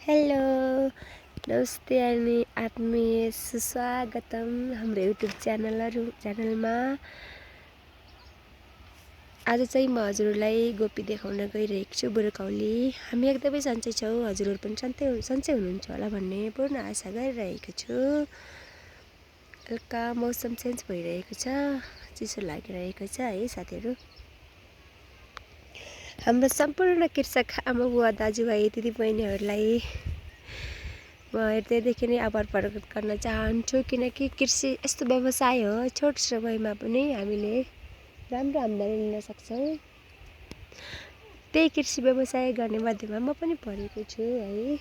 Hello नमस्ते अनि आत्मीय सुस्वागतम हाम्रो युट्युब च्यानलमा। आज चाहिँ म हजुरहरूलाई गोपी देखाउन गइरहेको छु बुढाकौली। हामी एकदमै सन्चै छौँ, हजुरहरू पनि सन्चै हुनुहुन्छ होला भन्ने पूर्ण आशा गरिरहेको छु। हल्का मौसम चेन्ज भइरहेको छ, चिसो लागिरहेको छ है साथीहरू। हाम्रो सम्पूर्ण कृषक आमा बुवा दाजुभाइ दिदीबहिनीहरूलाई म हृदयदेखि नै आभार प्रकट गर्न चाहन्छु, किनकि कृषि यस्तो व्यवसाय हो छोटो समयमा पनि हामीले राम्रो आम्दानी लिन सक्छौँ। त्यही कृषि व्यवसाय गर्ने मध्येमा म पनि परेको छु है।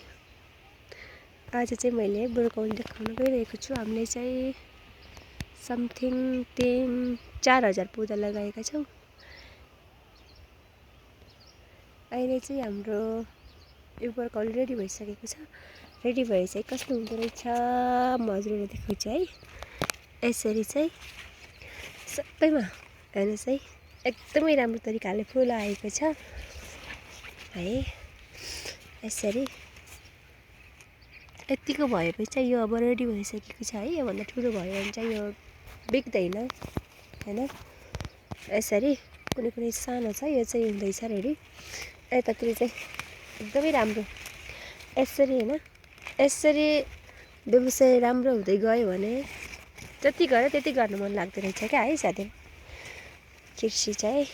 आज चाहिँ मैले बुढाकौली देखाउन गइरहेको छु। हामीले चाहिँ समथिङ 3-4 हजार पौधा लगाएका छौँ। अहिले चाहिँ हाम्रो यो बुढाकौली रेडी भइसकेको छ। रेडी भए चाहिँ कस्तो हुँदो रहेछ म हजुरहरूलाई देखाउँछु है। यसरी चाहिँ सबैमा हेर्नुहोस् है, एकदमै राम्रो तरिकाले फुल आएको छ है। यसरी यतिको भएपछि चाहिँ यो अब रेडी भइसकेको छ है। योभन्दा ठुलो भयो भने चाहिँ यो बिग्दैन हैन। यसरी कुनै सानो छ, यो चाहिँ हुँदैछ रेडी। यतातिर चाहिँ एकदमै राम्रो यसरी हैन। यसरी व्यवसाय राम्रो हुँदै गयो भने जति गऱ्यो त्यति गर्न मन लाग्दो रहेछ क्या है साथी। कृषि चाहिँ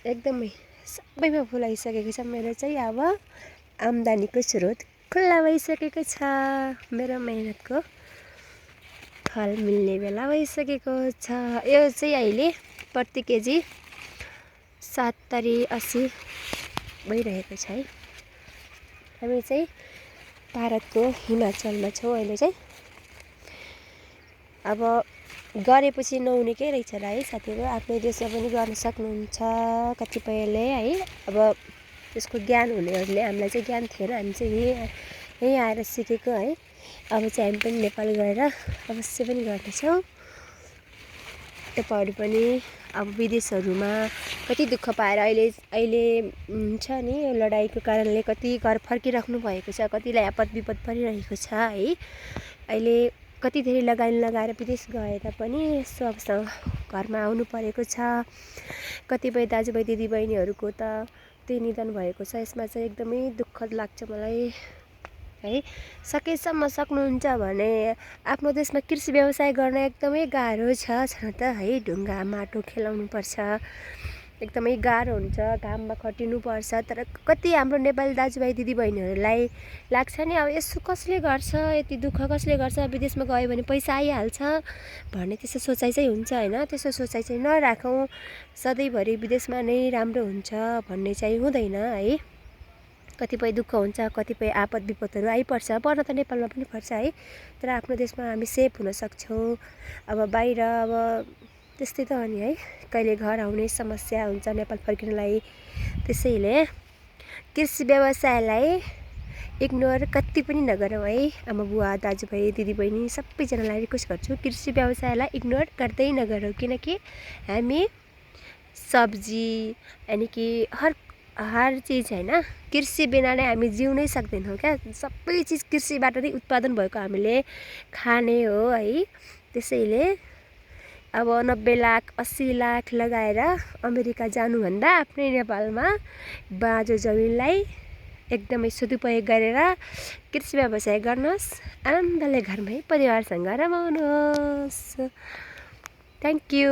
एकदमै सबैमा फुल आइसकेको छ। मेरो चाहिँ अब आम्दानीको स्रोत खुल्ला भइसकेको छ। मेरो मेहनतको फल मिल्ने बेला भइसकेको छ। यो चाहिँ अहिले प्रति केजी 70-80 भइरहेको छ है। हामी चाहिँ भारतको हिमाचलमा छौँ अहिले चाहिँ। अब गरेपछि नहुने के रहेछ र है साथीहरू। आफ्नै देशमा पनि गर्न सक्नुहुन्छ कतिपयले है। अब त्यसको ज्ञान हुनेहरूले, हामीलाई चाहिँ ज्ञान थिएन, हामी चाहिँ यहीँ आएर सिकेको है। अब चाहिँ हामी पनि नेपाल गएर अवश्य पनि गर्नेछौँ। तपाईँहरू पनि अब विदेशहरूमा कति दुःख पाएर अहिले हुन्छ नि, लडाइँको कारणले कति घर फर्किराख्नु भएको छ, कतिलाई आपद विपद परिरहेको छ है। अहिले कति धेरै लगानी लगाएर विदेश गएर पनि यस्तो अवस्थामा घरमा आउनु परेको छ। कतिपय दाजुभाइ दिदीबहिनीहरूको त त्यही निधन भएको छ। यसमा चाहिँ एकदमै दुःख लाग्छ मलाई है। सकेसम्म सक्नुहुन्छ भने आफ्नो देशमा कृषि व्यवसाय गर्न एकदमै गाह्रो छ छन त है। ढुङ्गा माटो खेलाउनु पर्छ, एकदमै गाह्रो हुन्छ, घाममा खटिनुपर्छ। तर कति हाम्रो नेपाली दाजुभाइ दिदीबहिनीहरूलाई लाग्छ नि, अब यसो कसले गर्छ, यति दुःख कसले गर्छ, विदेशमा गयो भने पैसा आइहाल्छ भन्ने त्यस्तो सोचाइ चाहिँ हुन्छ होइन। त्यस्तो सोचाइ चाहिँ नराखौँ। सधैँभरि विदेशमा नै राम्रो हुन्छ भन्ने चाहिँ हुँदैन है। कतिपय दुःख हुन्छ, कतिपय आपद विपदहरू आइपर्छ, पर्न त नेपालमा पनि पर्छ है। तर आफ्नो देशमा हामी सेफ हुन सक्छौँ। अब बाहिर अब त्यस्तै त हो नि है, कहिले घर आउने समस्या हुन्छ नेपाल फर्किनलाई। त्यसैले कृषि व्यवसायलाई इग्नोर कति पनि नगरौँ है। आमा बुवा दाजुभाइ दिदीबहिनी सबैजनालाई रिक्वेस्ट गर्छु, कृषि व्यवसायलाई इग्नोर गर्दै नगरौँ। किनकि हामी सब्जी यानि कि हर चिज होइन, कृषि बिना नै हामी जिउनै सक्दैनौँ क्या। सबै चिज कृषिबाट नै उत्पादन भएको हामीले खाने हो है। त्यसैले अब 90 लाख 80 लाख लगाएर अमेरिका जानुभन्दा आफ्नै नेपालमा बाँझो जमिनलाई एकदमै सदुपयोग गरेर कृषि व्यवसाय गर्नुहोस्। आनन्दले घरमै परिवारसँग रमाउनुहोस्। Thank you.